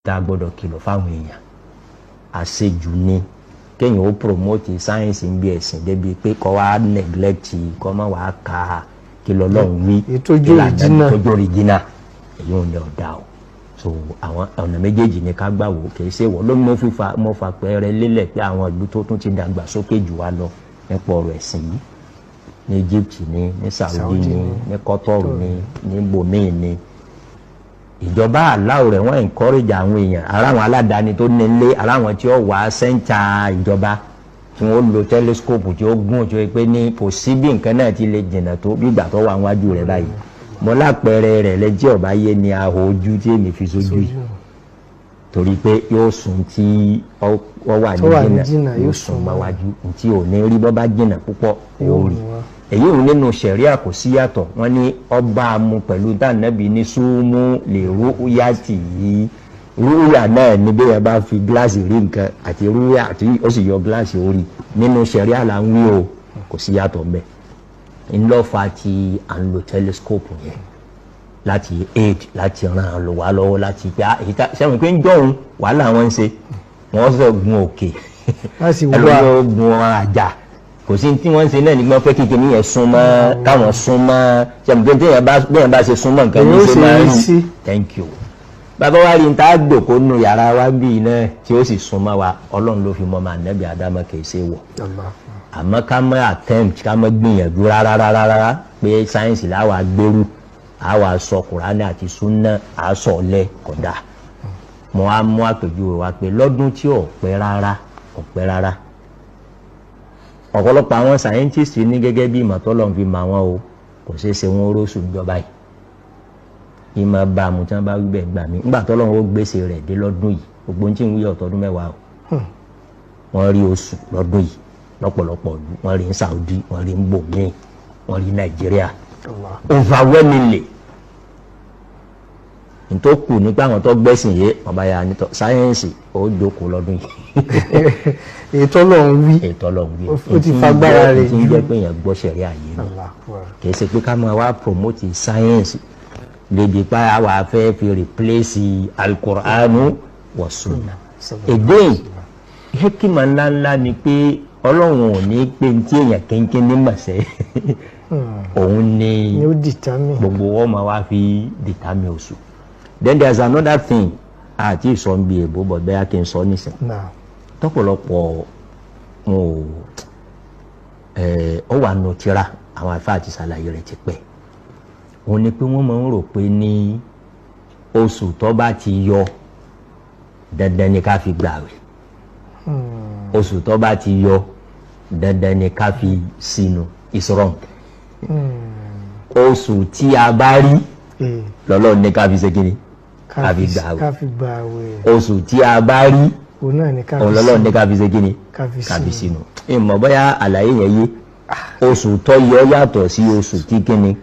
Tá a gbọ́dọ̀ kìlọ̀ fáwọn èèyàn, àṣejù ni kéèyàn ó promote science ń bí ẹ̀sìn débi pé kọ́ wa neglect, kọ́ má wàá ka kí lọ́lọ́run wí. Èyí tó jẹ́ original. Tó jẹ́ original, èyí ò ní ọ̀dà o. So àwọn ọ̀nà méjèèjì ni ká gbà wò. Kì í ṣe wọ́n ló mú fífa mọ́ fa pẹ́ẹ́rẹ́ lélẹ̀ pé àwọn ìlú tó tún ti dàgbà sókè jù wá lọ nípa ọ̀rọ̀ ẹ̀sìn yìí, ní Egypt ní Saudi, Saudi ní ní ní Qatar, ní ibòmíì ní ìjọba aláwọ̀ rẹ̀, wọ́n encourage àwọn èèyàn, ara àwọn aládàáni tó nílé, ara àwọn tí ó wà center ìjọba tí wọ́n lo telescope tí ó gùn, tí ó pé ní kò sí bí nǹkan náà ti lè jìnnà tó bí ìgbà tó wà níwájú rẹ̀ báyìí. Mo lápẹẹrẹ rẹ̀ lẹ́jẹ́ ọ̀bá yé ni ahò ojú tí èmi fi sójú yìí, torí pé yóò sùn tí ọ wà tó wà ní ní jìnnà jìnnà, yóò yóò sùn sún mọ́ mọ́. wájú tí ò ní rí bọ́ bá jìnnà púpọ̀ ó Yóò rí. mú wá. Èyí ò nínú sẹ̀ríà, kò sí yàtọ̀. Wọ́n ní ọba mu pẹ̀lú dànàbí ní súnmú lè rúyà tì í. Rúyà náà ní bí yẹn bá fi gíláàsì rí nǹkan àti rúyà àti ó sì yọ gíláàsì orí. Nínú sẹ̀ríà là ń wí o, kò sí yàtọ̀ mbẹ́. Ńlọ́fà tí à ń lo telescope yẹn láti aid, láti ràn án lò wá lọ́wọ́ láti pé èyí tá sẹ́wọ̀n pé ń jọ̀hún wàhálà wọn ń ṣe, wọ́n sọ gun òkè, láti wá ẹlòmíràn gun àjà. Kò sí tí wọ́n ń ṣe náà nígbà pé kíkì níyẹn súnmọ́, káwọn súnmọ́ sẹ́wọ̀n pé téèyàn bá béèyàn bá ṣe súnmọ́ nǹkan ní Èyí ó ṣe ṣe máa é ń sí. Thank you. Bàbá wa rí n tá a gbòkó nu yàrá wa bíi náà tí ó sì súnmọ́ wa, Ọlọ́run ló fi mọ́ máa nẹ́bí Ádámọ̀, kì í ṣe wọ̀. Allah. Àmọ́ ká má attempt, ká má gbìyànjú rárá rárá rárá pé sáyẹ́nsì làwa gbèrú, àwa sọ Kùránì àti súnà àsọ lẹ kódà. Mo á mú àpèjúwe wa pé lọ́dún tí ò pẹ́ rárá, ò pẹ́ rárá, ọ̀pọ̀lọpọ̀ àwọn scientist ní gẹ́gẹ́ bí ìmọ̀ tọ́lọ́run fi mọ̀ àwọn o, kò ṣeé ṣe wọn róṣù níjọba yìí. Ìmọ̀ bá a mú tí wọ́n bá wí bẹ́ẹ̀ gbà mí. Nígbà tọ́lọ́run ó gbèsè rẹ̀ dé lọ́dún yìí, gbogbo ohun tí ń wí ọ̀tọ́dún 10 o, wọ́n rí oṣù lọ́dún yìí lọ́pọ̀lọpọ̀ ìlú. Wọ́n rí ní Saudi, wọ́n rí ní bòmíì, wọ́n rí Nàìjíríà. Allah. Overwhelmingly, ntòkù nípa àwọn tó gbẹ́sìn yé, wọ́n bá yà nítọ́ sáyẹ́ǹsì ó jókòó lọ́dún yìí. Èyí tọ́lọ́run wí. Ètò Ọlọ́run wí. Ó ti fagbára rẹ̀ tí ń jù. jẹ́ pé èèyàn gbọ́ sẹ̀rí àyè ni. Allah akbar. Kì í ṣe pé ká máa wá promote science débi pa àwa fẹ́ fi replace alukur'anu wa sunna. Again, hekima ńláńlá ni pé Ọlọ́run ò ní pé ní tí èèyàn kínkín ní mọ̀sẹ́ òun ni ni ó determine. Gbogbo wọn máa wá fi determine oṣù. Then there is another thing àti ìsọ̀ ń bi èbó bọ̀, bẹ́ẹ̀ kí n sọ nísìn. Náà. Tọ́pọ̀lọpọ̀ wọn ò ẹ̀ ọ wà nù tíra, àwọn àfáà àti ṣàlàyé rẹ̀ ti pẹ́. Òun ni pé wọ́n máa ń rò pé ní oṣù tó bá ti yọ, dandan ni ká fi gbààwẹ̀. Oṣù tó bá ti yọ, dandan ni ká fi sínú. Is wrong. Oṣù tí a bá rí lọ́lọ́run ní ká fi ṣe kíni? Ká fi gbààwẹ̀. Ká fi gbààwẹ̀. Oṣù tí a bá rí, òun náà ni ká òun fi lọ́lọ́run ní ká fi ṣe kíni? Ká fi ká fi sínú. sínú. Ìmọ̀ bóyá àlàyé yẹn yé. Oṣù tó yọ yàtọ̀ sí oṣù tí kíni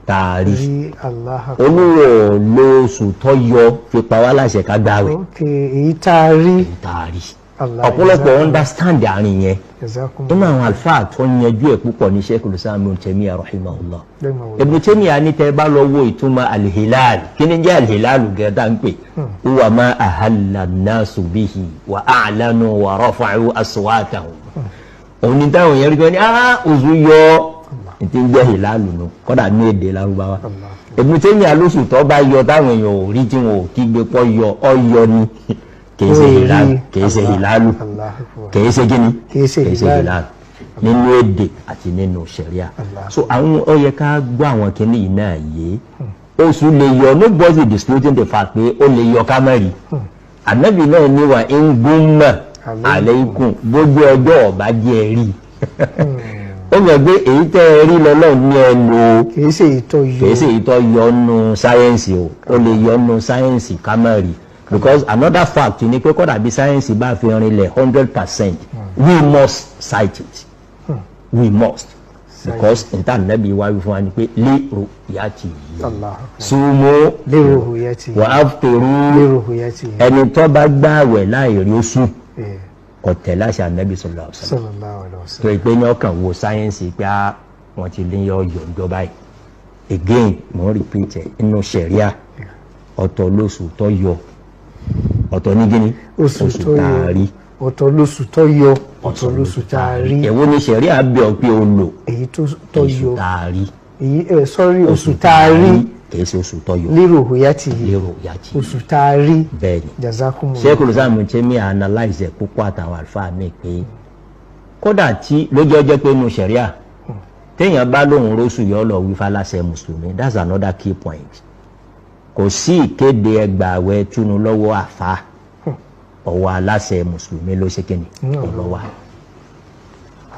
tá a rí. Rí. Allah akbar. Olúwo lo oṣù tó yọ fi pa wá láṣẹ ká gbààwẹ̀. Ok, èyí tá a rí. Èyí tá a rí. Allah. Ọ̀pọ̀lọpọ̀ understand àárín yẹn. Jazakum. Nínú àwọn àlùfáà tó yanjú ẹ̀ púpọ̀ ní Sheikhul Islam Ibn Taymiyyah rahimahullah. Rahimahullah. Ibn Taymiyyah ní tẹ́ bá lọ wo ìtumọ̀ al-hilal, kí ni jẹ́ al-hilal gẹ́gẹ́ ń pè? Huwa ma ahalla an-nasu bihi wa a'lanu wa rafa'u aswatahum. Òun ni táwọn yẹn rí pé ní oṣù yọ, ní ti ń jẹ́ hilal nù kọ́dà ní èdè Lárúbáwá. Allah. Ibn Taymiyyah lóṣù tó bá yọ táwọn èèyàn ò rí, tí wọn ò kígbe pọ́ yọ, ọ yọ ni, kì í ṣe Ó rí. hilal, kì í ṣe Allah. hilalu. Allah akbar. Kì í ṣe kíni? Kì í ṣe hilal. Hilal nínú èdè àti nínú ṣẹ̀ríà. Allah. So àwọn ó yẹ ká gbọ́ àwọn kinní yìí náà yé. Oṣù lè yọ, nobody disputing the fact pé ó lè yọ ká má rí. Ànábì náà ní wa in gumma alaykum, bójú ọjọ́ ọba jẹ́ ẹ rí, ó mọ̀ pé èyí tẹ́ ẹ rí lọ́lọ́run ní ẹ lò ó. Kì í ṣe ìtọ́ yọ. Kì í ṣe èyí tó yọ nù sáyẹ́ǹsì o. Ó lè yọ nù sáyẹ́ǹsì ká má rí, because another fact ni pé kódà bí sáyẹ́ǹsì bá fi rinlẹ̀ 100%, we must cite it. We must, because nta nàbí wáyé fún wa ni pé lérò ìyá ti yìí Allah. súnmọ́ lérò yẹtì. wà á fèrú. Lérò yẹtì. Ẹni tó bá gbààwẹ̀ láì rí oṣù, kò tẹ̀lé àṣà nàbí sallallahu alaihi wasallam. Sallallahu alaihi wasallam. Tó ìpè ní ọkàn wo sáyẹ́ǹsì pé á wọ́n ti lé ọyọ̀ ìjọba yìí. Again, mo ń repeat ẹ̀, inú sẹ̀ríà, ọ̀tọ̀ lóṣù tó yọ. Ọ̀tọ̀ ní gíní? Oṣù tó tá a yọ. rí. Ọ̀tọ̀ lóṣù tó yọ, ọ̀tọ̀ lóṣù tá a rí. Èwo ni ṣẹ̀ríà bẹ̀ ọ́ pé o lò? Èyí tó Oṣù yọ. tá a rí. Èyí ẹ sọ́rí, oṣù tá a rí. Kìí ṣe oṣù tó yọ. Lérò òyà tì yìí. Lérò yàtì. Oṣù tá a rí. Bẹ́ẹ̀ ni. Jazakumullah. Sheikh Islam Taymiyyah analyze ẹ̀ púpọ̀ àtàwọn àlùfáà mi pé kódà tí lójú ọjọ́ pé inú ṣẹ̀ríà, téèyàn bá lóun róṣù, yọ lọ wí fáláṣẹ mùsùlùmí. That's another key point. Kò sí ìkéde ẹgbàáwẹ̀ túnú lọ́wọ́ àfa, ọwọ́ aláṣẹ mùsùlùmí ló ṣe kíni ọlọ́wà.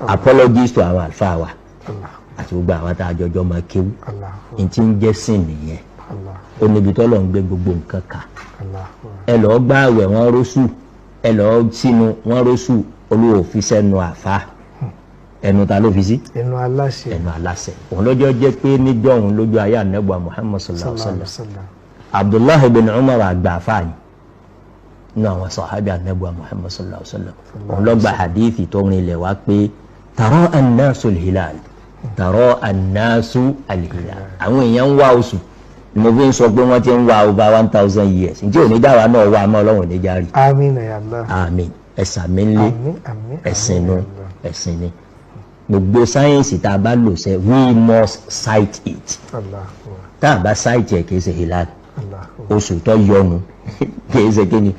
Apologies to àwọn àlùfáà wa Allah. àti gbogbo àwọn tá a jọjọ máa kéwú. Allah. N tí ń jẹ́ sìn nìyẹn. Allah. Ó níbi tọ́lọ̀ ń gbé gbogbo nǹkan kà. Allah. Ẹ lọ́ọ́ gbààwẹ̀, wọ́n róṣù. Ẹ lọ́ọ́ sínú, wọ́n róṣù. Olúwo fi sẹ́nu àfa, ẹnu ta ló fi sí? Ẹnu aláṣẹ. Ẹnu aláṣẹ. Òun lọ́jọ́ jẹ́ pé níjọ́ òun lójú ayé ànábì Muhammad sallallahu alaihi sallallahu alaihi wasallam, wasallam. Abdullahi bin Umar, àgbà àfa ni nínú àwọn sàhábì ànábì Muhammad sallallahu alaihi wasallam, òun ló gba hadithi tó ń rinlẹ̀ wá pé tara annasu alhilal, tara annasu alhilal, àwọn èèyàn ń wá oṣù. Ni mo fi ń sọ pé wọ́n ti ń wá over 1,000 years. Ǹjẹ́ òní dáwà náà wá àmọ́ Ọlọ́run ní járe. Àmín ya Allah. Àmín. Ẹ̀sà mi ń lé. Àmín, àmín. Ẹ̀sìn Àmín nu ya Allah. Ẹ̀sìn ni gbogbo sáyẹ́nsì tá a bá lò sẹ́, we must cite it. Allah. Tá a bá cite ẹ̀, kìí ṣe hilal. Allah. Oṣù tó yọnu kìí ṣe kíni?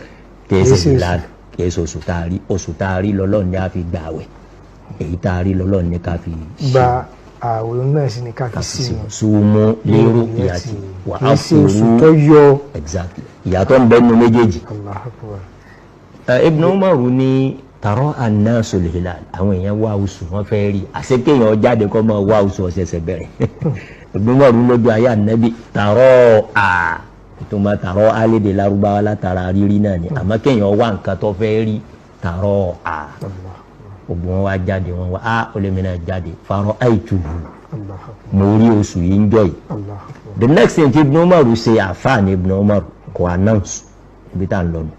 Kìí ṣe Kìí ṣe oṣù. Hilal kìí ṣe oṣù tá a rí. Oṣù tá a rí lọ́lọ́run ní a fi gbà wẹ̀, èyí tá a rí lọ́lọ́run ní ká fi Gba àwẹ̀ náà sí ni ká fi sínú. Súnmú lérò ìyàtì wà Kìí á ṣe oṣù fòrú. tó yọ. Exactly, ìyàtọ̀ ń bẹ nínú méjèèjì. Allah akbar. Ibn Umar ní tàrọ annasu hilal, àwọn èèyàn wá oṣù, wọn fẹ́ rí. Àṣekéèyàn jáde kọ́ máa wá oṣù ọ̀sẹ̀sẹ̀ bẹ̀rẹ̀. Ibn Umar lójú ayé ànábì tàrọ à, ìtumọ̀ tàrọ alédè Lárúbáwá látara rírí náà ni, àmọ́ kéèyàn wá nǹkan tó fẹ́ rí, tàrọ à. Allah. Gbogbo wọn wá jáde, wọn wá á olèmínà jáde, farọ àìtùhù. Allah akbar. Mo rí oṣù yìí ń jọ yìí. Allah akbar. The next thing tí Ibn Umar ṣe, àfáà ní Ibn Umar, kò announce ibi tá à ń lọ nù.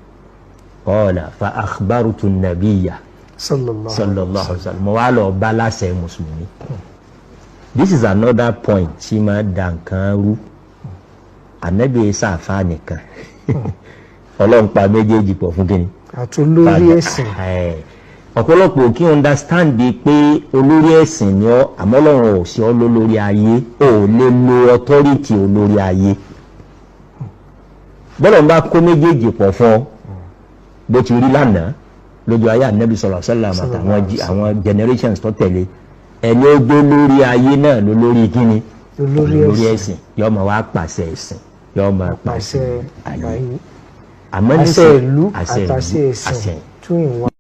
Qala fa akhbartu nabiyya sallallahu sallallahu alaihi wasallam. Mo wá lọ bá láṣẹ mùsùlùmí. This is another point tí máa da nǹkan rú. Ànábì sàfà nìkan, Ọlọ́run pa méjèèjì pọ̀ fún kínní? Àti olórí ẹ̀sìn. Ẹ̀, ọ̀pọ̀lọpọ̀ kí understand pé olórí ẹ̀sìn ni ọ́, àmọ́ Ọlọ́run ò sí ọ́ lólórí ayé, ò lè lo authority olórí ayé. Bọ́lọ̀ ń bá kó méjèèjì pọ̀ fún ọ, bó ti rí lánàá lójú ayé ànábì sallallahu alaihi wasallam àtàwọn àwọn generations tó tẹ̀lé, ẹni ó gbé lórí ayé náà ló lórí kíni? Olórí Olórí ẹ̀sìn. ẹ̀sìn yóò máa wá pàṣẹ ẹ̀sìn, yóò máa pàṣẹ pàṣẹ ayé. ayé. Àmọ́ àṣẹ nísìn- ìlú àṣẹ ìlú, àtàṣẹ ẹ̀sìn àṣẹ two in one.